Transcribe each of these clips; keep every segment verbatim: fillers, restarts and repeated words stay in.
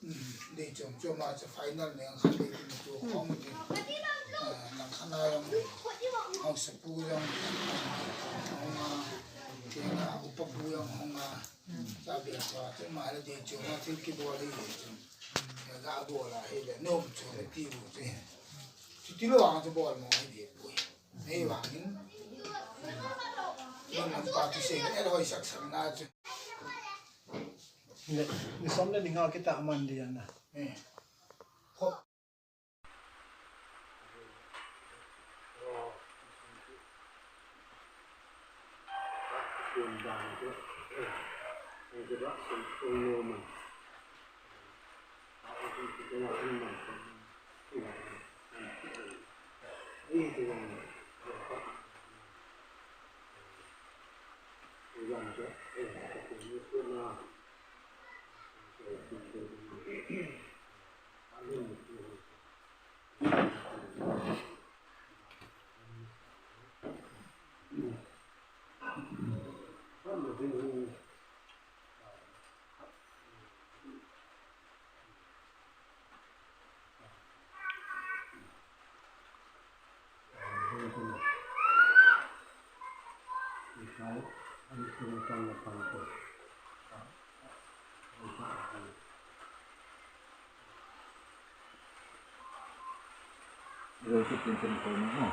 Dei chom chom a chu final ni ang khat dei kimuto khom u tin. Ah, lang khat na jong, hausapu jong, hung a, kei a upapu jong hung a, cha bia pa chu ma le dei chom a thil kibol hi dei chom. Ga bol a hi le nom chu le ti bu chu. Chuti lou ang chu bol mo hi dei bu. Hei vangin. Nom nom pa chu sei le hoi sak sak na chu. Ni, ni som le ni nga kita man dia na. Eh. Ho. Rồi cái chuyện tình của nó hả?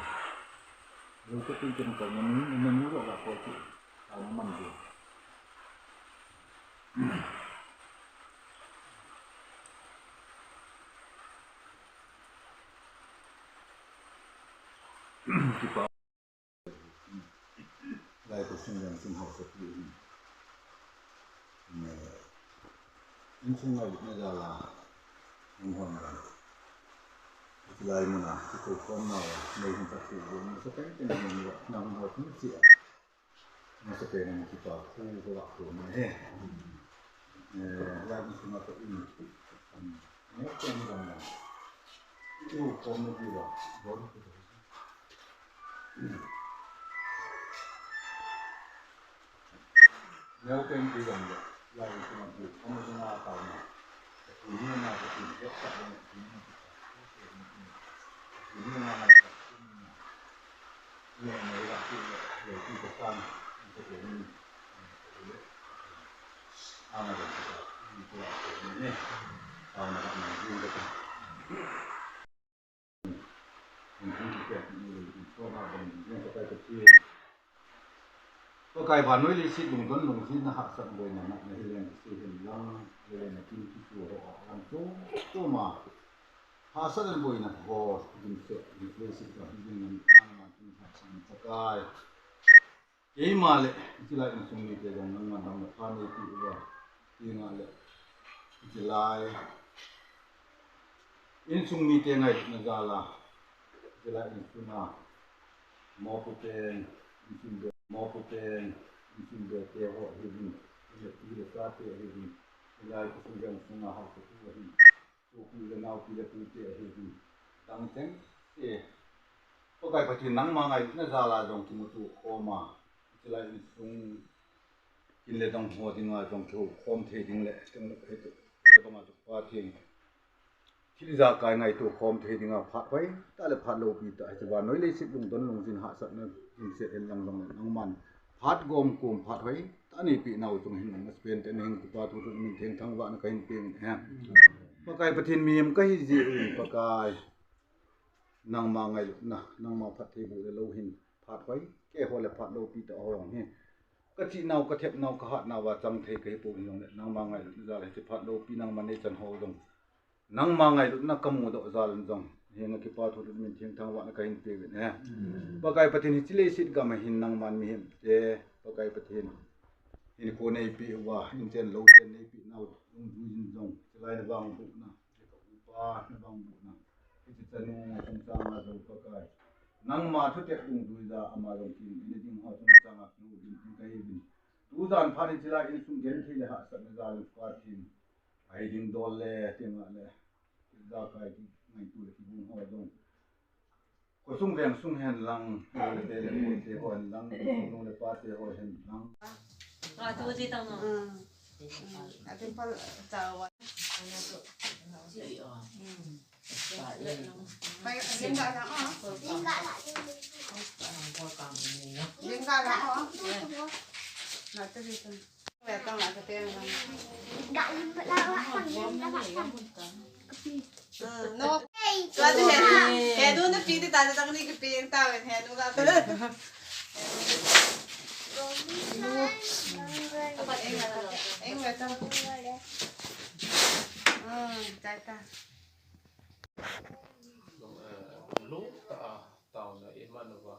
Rồi cái chuyện tình của nó, nó, nó, nó gọi là có chuyện. Tao nó mặn gì? Lai ko sung jang sung hausa pi. Insung ngailutna jal a, hung hon jal. Lai mun a, kikou khom nau a, nei hung ka thu, nasa pen pen hung nau, nang hau thum chia. Nasa pen hung kipa khu, ko la khu na he. Eh, lai mun sung a ko in. Neo pen hung jal. Kikou khom na ki la, bon ki. Neo pen ki jong le, lai ki jong le, ama jong a tao na. Ki ni na ki ni, ki sa ni, ki ni na ki sa. Ki ni na na ki ni na. Ni na ki ni, ki ni ka sa na, ki ni na. Ama jong ki sa, ki ni ko a ko ni. Tao na ka na ki ni ka sa. Pakai vannoi leiset lungdon lungsetna hahsat boina natna hi leng kisei hen lang, lelena kin kitu ho a lang chom chom a hahsat le boina ho dimset, dimset ka hi ding nangma kin hahsat Pakai. Keima le, hiche lai insung mite jong nangman damna pha neipe uva, tina le, hiche lai insung mite ngailutna jal a, hiche lai insung a, mopo ten, insung be, mopo ten, insung be te ho ahiuvin, hile, hile sa te ahiuvin, hiche lai insung jong sunga hausapu ahin. Sopi le naopi le pute ahiuvin. Dang cheng se. Pakai Pathen nangma ngailutna jal a jong kimuto khom a. Hiche lai insung kin le dong ho dinga jong kihou khom thei ding le. Teng le hiche banga chu Pathen. Thil ijakai ngaito khom thei dinga phat hoi tah le phat loupi tah. Hiche vannoi leiset lungdon lungset hahsatna dimset hen lang jong le nangman. Phat gom kom phat hoi tah neipe nau chung hin nang aspen te na hin kipa thu thu min theng thangvahna kahin pe in he. Pakai Pathen mihem kahi jeh in Pakai. Nangma ngailutna, nangma phattheiboh le lou hin phat hoi, keiho le phat loupi tah ho jong hi. Ka chih nau, ka thep nau, ka hat nau a chang thei kahi pou jong le, nangma ngailutna jal a hiche phat loupi nangman neichan ho jong. Nangma ngailutna kamudoh jal in jong, henga kipa thu thu min theng thangvahna kahin pe uvin e. Pakai Pathen hiche leiset gam a hin nangman mihem te, Pakai Pathen hinkho neipe uva, inchen louchen neipe nau, dungjuiyin jong, hiche lai na vangbohna, hiche ka upa na vangbohna, hiche chanu chungchang a jong Pakai. Nangma thutep dungjuija ama jong kin, ina ding ho chungchang a kihou ding kahi uvin. Tujan phat in hiche lai insung genthei le hahsatna jal in Pathen. Ahi ding dol le, teng le, ijakai kingaito le kigong ho jong. Khosung vengsung hen lang, le te le mo te ho hen lang, nu le pa te ho hen lang. Ra tu ji tang no. Mm. Mm. Atin pal chawa. Pai, ling ga la, oh. Ling ga la, oh. Na te bi tu. Ve tang la te te na. Ga ling ga la, wa tang ling ga la, wa tang. Hmm, no. Hey, tu tu he. He du na pi ti ta ta ni ki pi ta ve he du la. Apa eng ve ta. Eng ve ta. Hmm, ta ta. Lung, eh, lung tah a taona i man uva,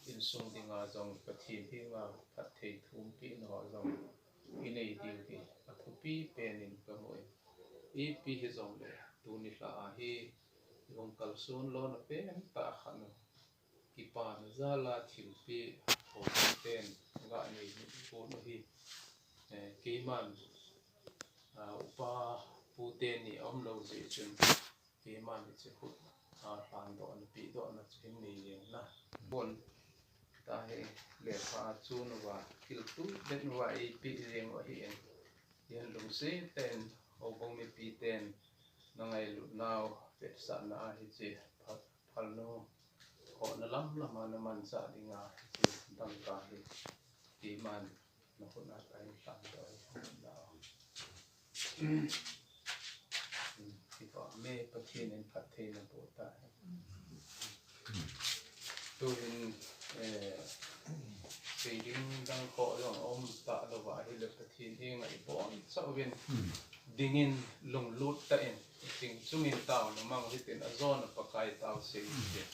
insung dinga jong Pathen henga phatthei thumpina ho jong i nei diu hi a thupi pen in ka mu e. Ipi hijongle tuni lha a hi i hung kalson lona pen tah khat u, kipana jal a thilpeh ho ten ga nei pon u hi, eh, keiman, ah, upa pu teni a um lou jeh chun keiman hiche khut, ah, lhandohna, pehdohna chu hin nei jeng na. Bon ta hi lekha a chun uva, kiltui den uva eipeh jeng u ahi in. Hian lungset tah in houbung mipi ten na ngailut nau vetsahna a hiche pha-, phalnu khohna lam lam a na manchah dinga hiche dangka hi keiman na hun a ka hin lhandoh ahi. Kipah me, Pathen in phattheina boh ta hen. Tuhin, eh, seiding dang khoh jong um talou va ahile Pathen henga i boncha uvin dingin lunglut tah in, ching chungin taona mang u hitin, ajona Pakai tao sei u hitin.